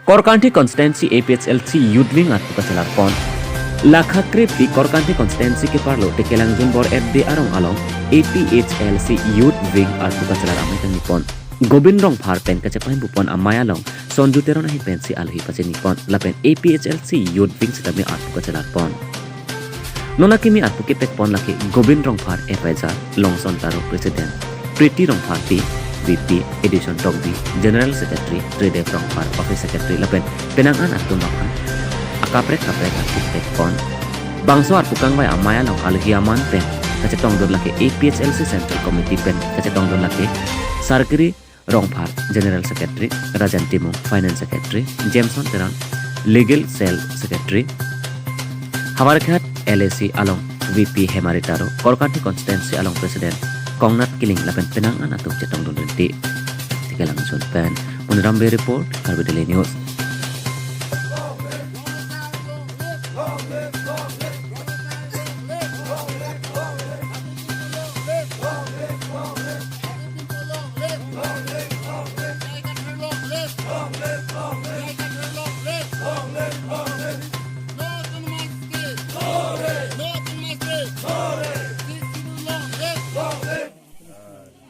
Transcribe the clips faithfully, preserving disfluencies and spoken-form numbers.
Korkanthi Constituency A P H L C Youth Wing arpu kachelar pon. Lakha krip pi Korkanthi Constituency keparlo Tekelangjun Bor F D arong along A P H L C Youth Wing arpu kachelar amei kangni pon. Gobind Rongphar pen kachepahimpu pon amei along Sonju Teron ahin pensi alohi pachini pon. Lapen A P H L C Youth Wing sitame arpu kachelar pon. Non akimi arpu kepek pon lake Gobind Rongphar advisor, Longson Taro president, Priti Rongphar P, V P, Edison Tokbi, General Secretary, Tridev Rongphar Office Secretary lapen penang an atum aphan akaprek kaprek arpu pek pon. Bangso arpu kangvai amei along alohi aman pen kachetongdun lake A P H L C Central Committee pen kachetongdun lake Sarkiri Rongphar General Secretary, Rajan Timung Finance Secretary, Jameson Teron Legal Cell Secretary, Howraghat L A C along V P Hemari Taro, Korkanthi Constituency along President Kongnat Killing lapen penang an atum chetongdun rinti. Tekelangjun pen Muniram Bey report, Karbi Daily News.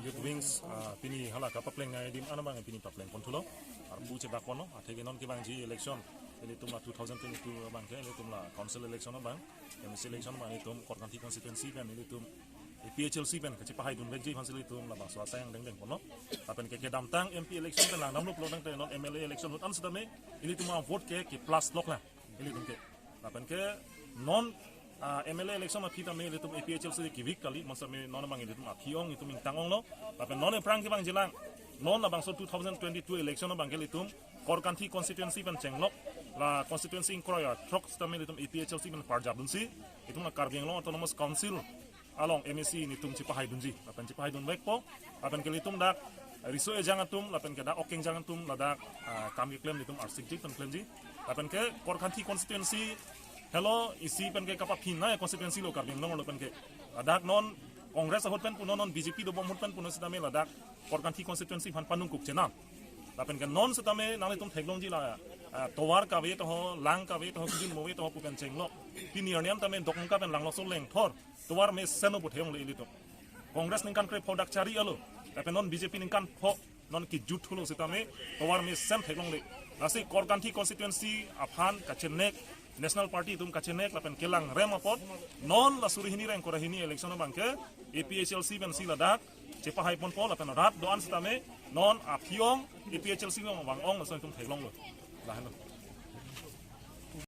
Youth Wings, ah, pini hala kapapleng nai adim anabang pini papleng pon thulo. Arpu chedak ponlo, atheke non kevangji election, ilitum la two thousand twenty-two abang ke, ilitum la council election abang, M C election abang, ilitum Korkanthi constituency pen, ilitum A P H L C pen kachepahai dunvekji aphansi ilitum labangso asai angdeng deng ponlo. Lapen ke kedamtang M P election pen langdamlo pulo tangte non M L A election ahut an sitame, ilitum avote ke, ke plus lok la, ilitum ke. Lapen ke non, ah, M L A election aphi tame ilitum A P H L C kevik kali, masame non abang ilitum aphi ong, ilitum ingtang onglo. Lapen non aphrang kevangjilang, non labangso two thousand twenty-two election abang ke ilitum Korkanthi constituency pen chenglok, la constituency ingkroi athrok sitame ilitum A P H L C pen parjap dunsi, ilitum la Karbi Anglong Autonomous Council along M A C nelitum chepahai dunji, lapen chepahai dunvekpo, lapen ke ilitum dak riso ejang atum, lapen ke dak ok kengjang atum, ladak, ah, kam keklem nelitum arsikji pen klemji, lapen ke Korkanthi constituency helo isi pen ke kapaphin nai constituency lo Karbi Anglong arlo pen ke. Ladak non Congress ahut pen punon, non B J P dobom ahut pen punon sitame ladak Korkanthi constituency aphan panungkuk chenam. Lapen ke non sitame nanglitum theklongji la, ah, tovar kave toho, lang kave toho, kujun move toho pu pen chenglok. Pini arni an tame Dokmoka pen Langloso lengthor tovar mesen opo theklongle ilitum. Congress ningkan krepho dak chari alo, lapen non B J P ningkan pho, non kejut thulo sitame tovar mesen theklongle. Lasi Korkanthi constituency aphan kachenek, National Party atum kachenek lapen kelang rem apot, non la suri hini ra ingkoi ra hini election abang ke A P H L C pensi ladak chepahai ponpo, lapen rat do-an sitame non aphi ong, A P H L C abang ong, laso itum theklonglo. Lahenlo.